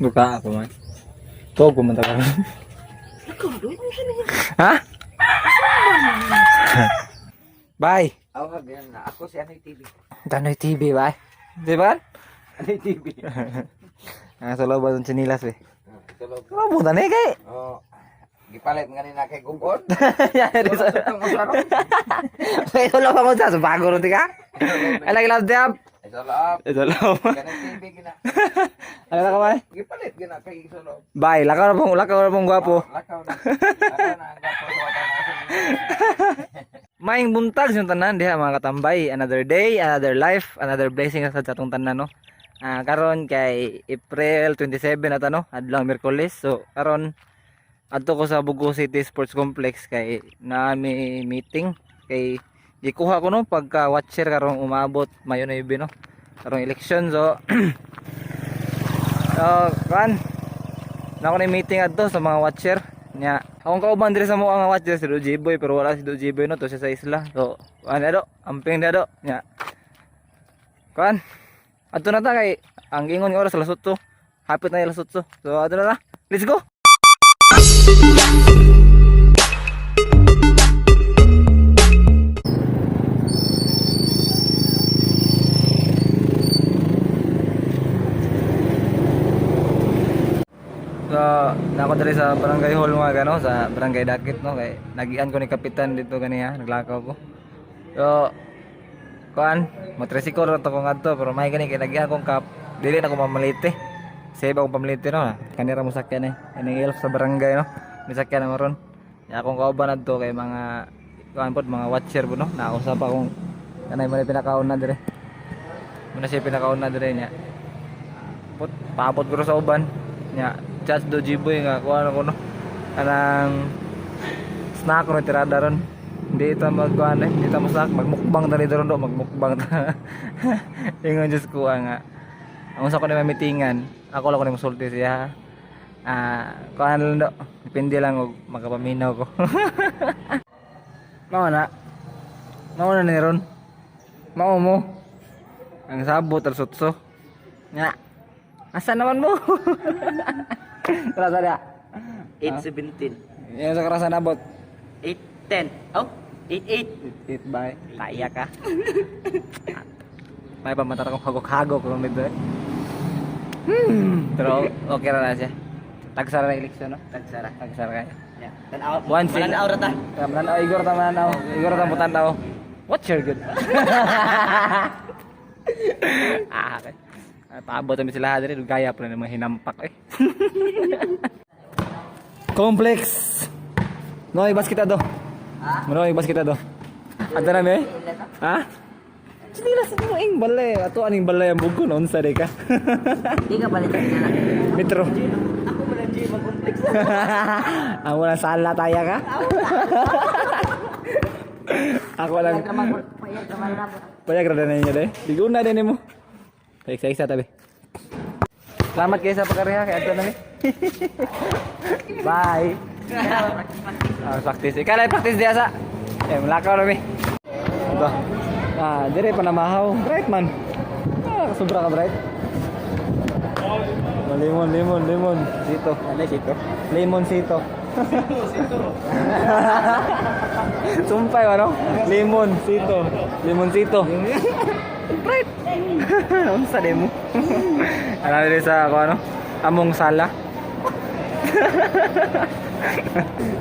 Duka ako man. Tuog ko man ta karon. Ha? Bye. Aw, ganyan na. Ako si Anoy TV. Danoy TV, bye. Di ba? Anoy TV. Ang sa loob ang chinilas eh. Sa loob. Labo na ni kay. Oh. Gipalit nga ni na kay Gugon. May tulog ako sa bago ron tika. Ay lagi lang diab. Sa loob. Ito loob. Ganang TV gina. Ano na kamay? Gipalit gina kay sa loob. Bye, lakaw na pong gwapo. Lakaw na. Lakaw na ang gwapo sa wata na. Maing buntag sa tanan diha, mga katambay. Another day, another life, another blessing sa atong tanan, no. Ah, karon kay April 27 na ta, no, adlaw Miyerkules. So karon adto ko sa Bugo City Sports Complex kay naami meeting kay gikuha ko, no, pagka watcher karong umabot Mayo 9, no, karong election. So so kan na ako na meeting adto sa mga watcher nya. Akong kauban diri sa mga watcher si Doji Boy, pero wala si Doji Boy, no, to siya sa isla. So ano do amping na do nya kan adto na ta kay ang ingon nga oras alas 8, hapit na alas 8. So adto na ta, let's go. So, nako diri sa barangay hall, mga gano, sa barangay Dakit, no, kay nagian ko ni kapitan dito ganiya, naglakaw ko. So, kuan, motrisiklo ra to ko ngadto pero may gani kay nagian kong kap, dili na ko mamalite. Save akong pamalite, no. Kanira mo sakyan eh. Ining elf sa barangay, no. May sakyan na mo ron. Ya akong kauban adto kay mga kuan pod, mga watcher po, no. Nausap akong kanay mo na pinakauna dire. Muna siya pinakauna dire niya. Put, paabot ko sa uban. Nya, chat do Jiboy nga kuha na ko, no. Kanang snack ro tirada ron. Hindi ita magkuan eh, hindi ta mo snack, magmukbang ta dito ron do, magmukbang ta. Ingon Diyos ko nga. Ang usa ko na mitingan, ako lang ko ni musulti siya. Ah, kuan lang do. Depende lang og makapaminaw ko. Mao na. Mao na ni ron. Mao mo. Ang sabot al sutso. Nga. Asa naman mo? Tara sa 8.17. Yan sa karasan abot. 8.10. Oh, 8.8. It bye. Taya ka. May pamatar akong hagok-hagok kung dito eh. Pero okay ra na siya. Tagsara na eleksyon, no? Tagsara. Tagsara kayo. Yeah. Tanaw. One sing. Mananaw ra ta. Mananaw, Igor ta mananaw. Igor ta mutanaw. What's your good? Ah, okay. Ay, paabot kami sila diri, gaya pa rin mga hinampak eh. Complex. No, ibas kita do. No, ibas kita do. Adto na me? Ha? Sinilas mo ing balay. Ato aning balay ang bugo noon sa ka. Di ka balik na. Metro. Ako man ang gym complex. Ang walang sala taya ka? Ako lang. Payag ra na ninyo de. Biguna din mo. Isa isa tabi. Salamat kayo sa pagkareha kay adto nami. Bye. Ah, practice. Ikaw lang practice diya sa. Eh, mulakaw na mi. Ito. Ah, dire pa na mahaw. Bright man. Ah, sobra ka bright. Oh, lemon, lemon, lemon. Sito. Ano sito? Lemon sito. Sito, sito. Sumpay, ano? Lemon, sito. Lemon sito. Right. Unsa de mo? Ano diri sa ako ano? Among sala.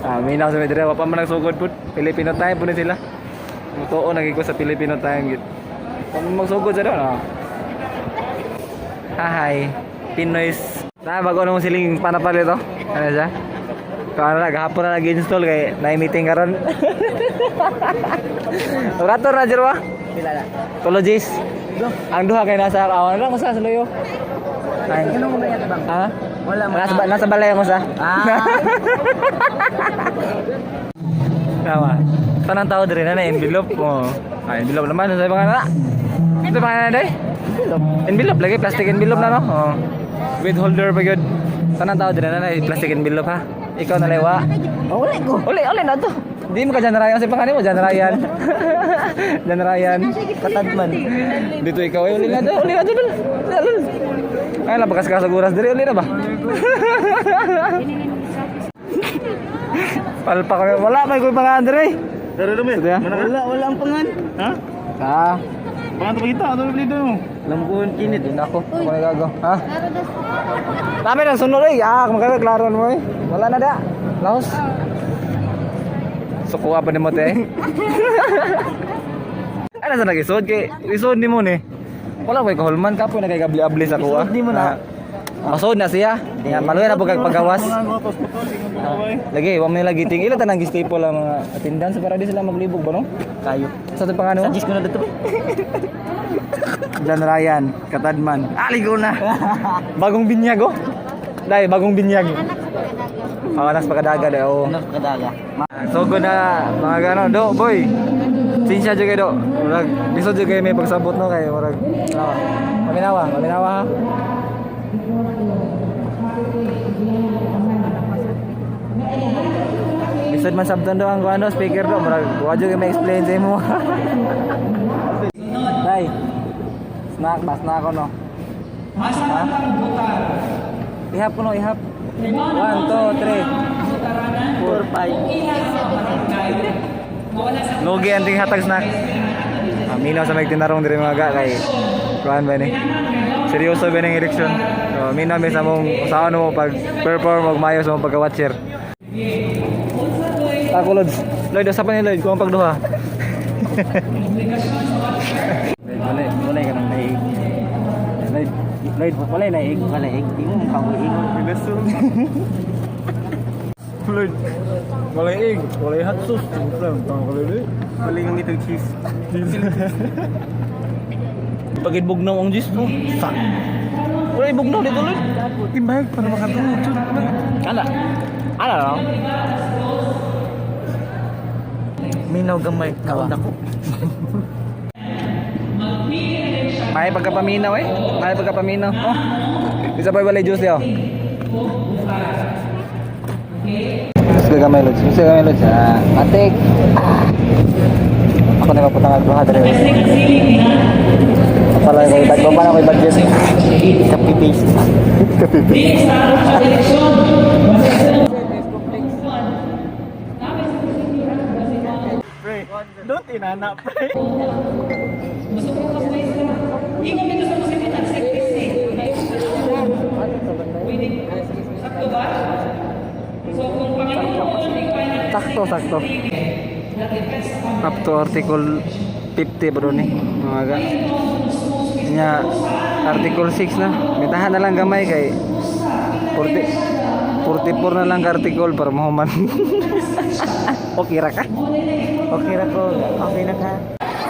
Ah, minaw sa medre, wa pa man nagsugod pud. Filipino time pud ni sila. Mutuo nagi ko sa Filipino time gid. Pa man magsugod sa doon. Ah. Hi, Pinoys. Na bago nung siling panapalit to. Ano siya? Kung ano na, gahapon na nag-install kay na-meeting karon. Rato na jirwa. Pila na. Tulogis. Ang duha kay nasa awan lang usa sa luyo. Ay, Ano mo yan bang? ha? Wala mo. Nasa balay ako sa. Ah. Tama. Tanang tao diri na na envelope mo. Ah, envelope naman sa mga na. Ito pa na day? Envelope. Envelope lagi plastic envelope na, no. Oh. With holder pa gyud. Tanang tao diri na na plastic envelope ha. Ikaw na lewa. Oh, wala ko. Uli, uli na to. Di mo ka dyan Ryan. Kasi pangalan mo, dyan Ryan. Dyan Ryan. Katadman. Dito ikaw, eh, uli na to, uli na to. Uli na to. Ay la bakas ka sa guras diri uli na ba? Palpak kami. Wala may koy pangan diri. Pero dumi. Ito ya? Wala, wala ang pangan. Ha? Ka. Pangan to kita, ano bili mo? Lambuon kinit. Din ako. Ako na gago. Ha? Dami ng sunod eh. Ah, kung klaro mo eh. Wala na da. Laos. Sukuha pa ni mo te. Ano sa nagisod kay isod ni mo ni. Wala koy kahulman kapoy na kay gabli-abli sa kuha. Isod ni mo na. Masod na siya. Ya, maluya na po kag pagawas. Lagi, wa man lagi ting ila tanang gi-staple ang mga attendance para di sila maglibog ba no? Kayo. Sa itong pangano? Suggest ko na dito. John Ryan, Katadman. Ah, ligo na. Bagong binyag oh. Dai, bagong binyag. Oh, anak sa pagkadaga dai, oh. Anak sa pagkadaga. So good na mga gano, do boy. Sinsya jud kay do. Murag lisod jud kay may pagsabot no kay murag. Oh, paminawa, paminawa ha. Lisod man sabton do ang kuano speaker do murag wa jud kay may explain sa imo. Dai. Snack ba snack ko no. Ha? Ihap ko no, ihap. 1 2 3 4, 5. Lugi ang ting hatag snack. Minaw sa may tinarong diri mga ga kay kuan ba ni. Seryoso ba ning eleksyon? So, minaw mi sa mong usaon mo pag perform og maayo sa mong pagka-watcher. Ako Lods. Lloyd, asa pa ni Lloyd kung ang pagduha. Wala, wala ka nang naig. Lloyd, Lloyd, wala naig, wala naig. Di mo makawiingon. Lloyd. Walay egg, walay hot sauce. Wala yung itong cheese. Pagid bugnaw ang juice no. Fuck. Walay bugnaw dito Lloyd. Timbag para makatulog. Ana. Ana lang. Minaw gamay. Kaon ako. May pagkapaminaw eh. May pagkapaminaw. Oh. Isa pa walay juice diyo. Gusto ka may lods. Gusto ka may lods. Ah, matik. Ah. Ako na maputang ang buha dere. Pala ko ibad pa ko budget. Copy paste. Pre, don't inana, pre. Sakto, sakto. Up to article 50 bro ni. Mga ga. Nya article 6 na. Mitahan na lang gamay kay 40 44 na lang ka article para mahuman. Okay ra ka? Okay ra ko. Okay na ka.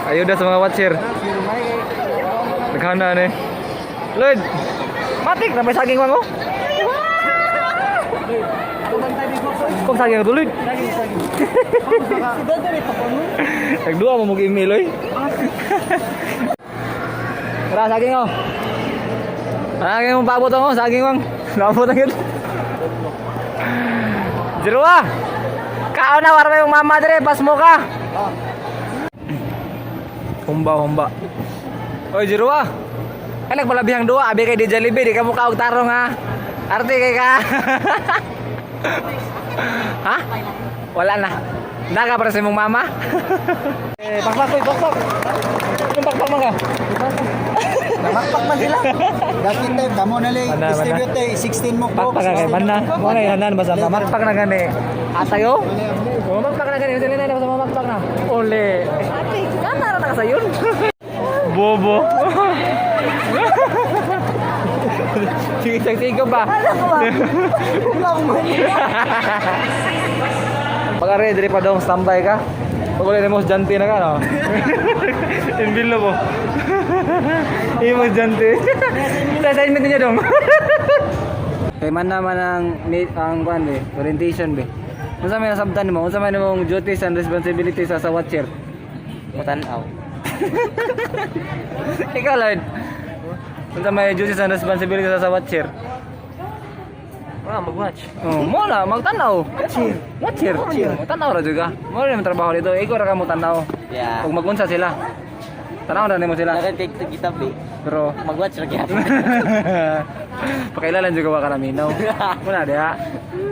Ayuda sa mga watcher. Naghana ni. Lloyd. Matik na may saging mango. Kung saging ka Lloyd. Nagduwa mo mong email oy. Tara saging oh. Saging mong paabot ako, saging mang. Naabot ang gid. Jerua. Kaon na war yung mama dire, pas mo ka. Humba humba. Oy Jerua. Ay nagmalabihang duwa, abi kay di Jollibee, di ka mukha og tarong ha. Arte kay ka. Ha? Wala na. Naka para sa imong mama. Eh, pakpak koy, pakpak. Anong pakpak man ka? Namakpak man sila. Dati time, kamo na lang, Mana, mana. distribute tayo, 16 mo box. Pakpak ka kay man na. Mo na inanan basta mamakpak na gani. Asayo? Mamakpak na gani, sila na basta mamakpak na. Ole. Ate, kana ra na ka sayon. Bobo. Sige, sige, sige ba? Pag are, diri pa dong standby ka. Pag wala mo jante na ka no. Inbil na po. Imo jante. Sa assignment niya dong. Kay man naman ang ang kuan be, orientation be. Unsa may nasabtan nimo? Unsa may nimong duties and responsibilities as a watcher? Matanaw. Ikaw, Lloyd. Unsa may duties and responsibilities as a watcher? Wala, mag-watch. Oh, mo na magtanaw. Watcher. Watcher. Tanaw ra juga. Mo na yung trabaho dito. Ikaw ra ka mo tanaw. Yeah. Ug magunsa sila. Tanaw na nimo sila. Dagan kay gitabi. Pero Mag-watch ra gyapon. Pakailalan juga ka naminaw. Muna diha.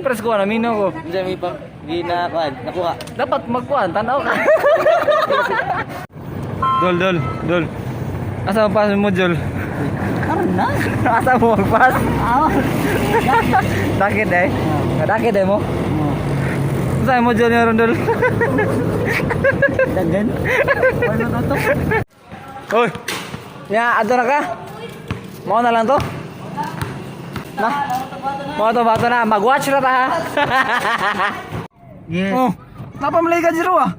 Press ko naminaw ko. Unsa may pa gina kuan nakuha. Dapat magkuan tanaw ka. Dol dol dol. Asa mo pass mo, Jol? Karon na. Asa mo magpass? Dakit eh. Dakit eh mo. Asa mo, Jol, ron, Dol? Dagan. Ano na to? Hoy. Ya, ato na ka. Mao na lang to. Na. Mao to bato na. Mag-watch ra ta ha. Yes. Oh. Napamalay ka zero ah.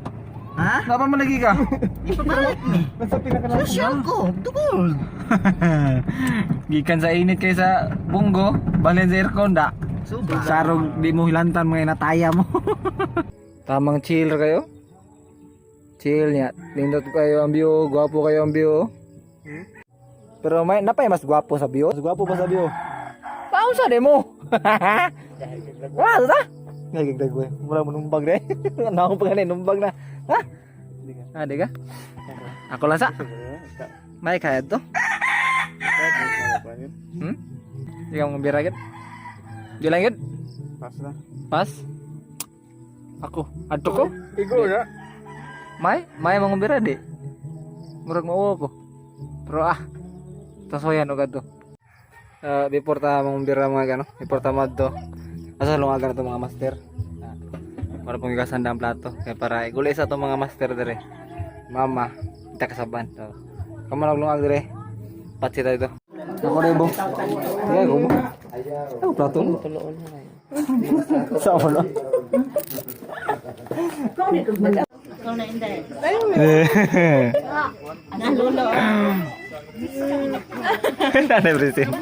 Ha? Napamalagi ka. Ipapalit ni. Social ko. Dugol. Gikan sa init kay sa bunggo, balin sa aircon da. Suba. Sarong di mo hilantan mga inataya mo. Tamang chill ra kayo. Chill niya. Nindot kayo ang view, gwapo kayo ang view. Pero may napay mas gwapo sa view. Mas gwapo pa sa view. Paun sa demo. Wah, ta. Nagigdag ko. Wala mo numbag re. Ano pa gani numbag na. Ha? Ah, di ka? Ako lang sa. May kaya to. Di ka mong bira gid? Di lang gid? Pas na. Pas? Ako, adto ko? Igo na. May, may mga bira di. Murag mauwa ko. Pero ah, tasoyan og adto. Before ta mong bira mga gano, before ta madto. Asa lungagan na to mga master. Ah, para pong igasan ang plato kay para iguli sa to mga master dire. Mama, kita kasaban. So, kamo naglungag dire. Patsi tayo to. Ako rin bo. Sige, ko mo. Ako plato mo. Sa mo na. Ano everything?